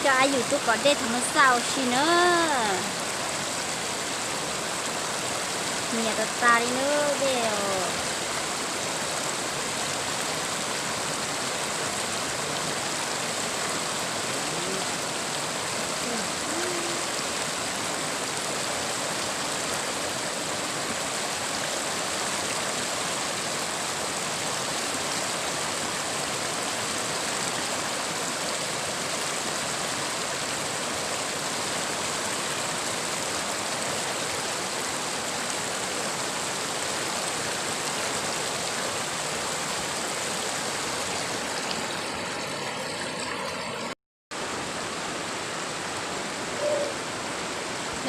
Coj ab yus tuaj kom dej thov no xaj ua si na. Nyiam tas tas li na dej os.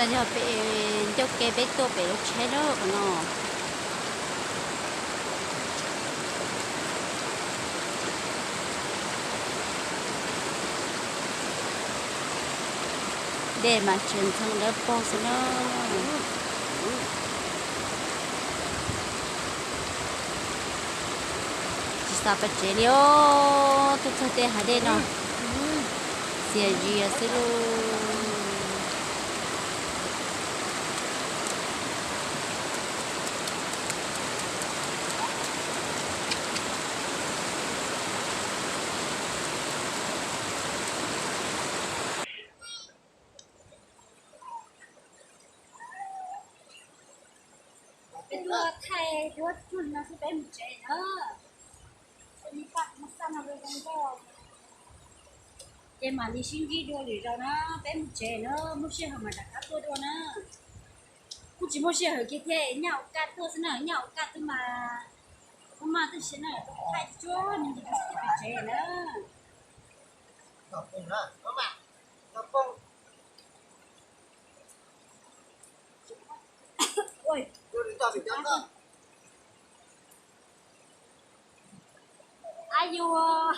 No yog pem ncauj ke peb tuaj pem lub tsheb na qhov no. Dej mas tseem ntxhee dawb paug xwb na. Tsis xav pais tsev li os, tuaj txog tej hav dej no, txias zias xwb lauj. Peb tuaj thaij duab tag no xwb peb mus tsev na. Ces mam li sib ntsib dua lwm zaus na, peb mus tsev na, muaj sij hawm mam rov qab tuaj dua na. Kuj tsis muaj sij hawm kiag thiab, nyaj ua kaj tuaj xwb na, nyaj ua kaj tuaj mas, maj maj tib si na, thaij tsuag tsuag me ntsis rau peb tsev na. Ab yuav,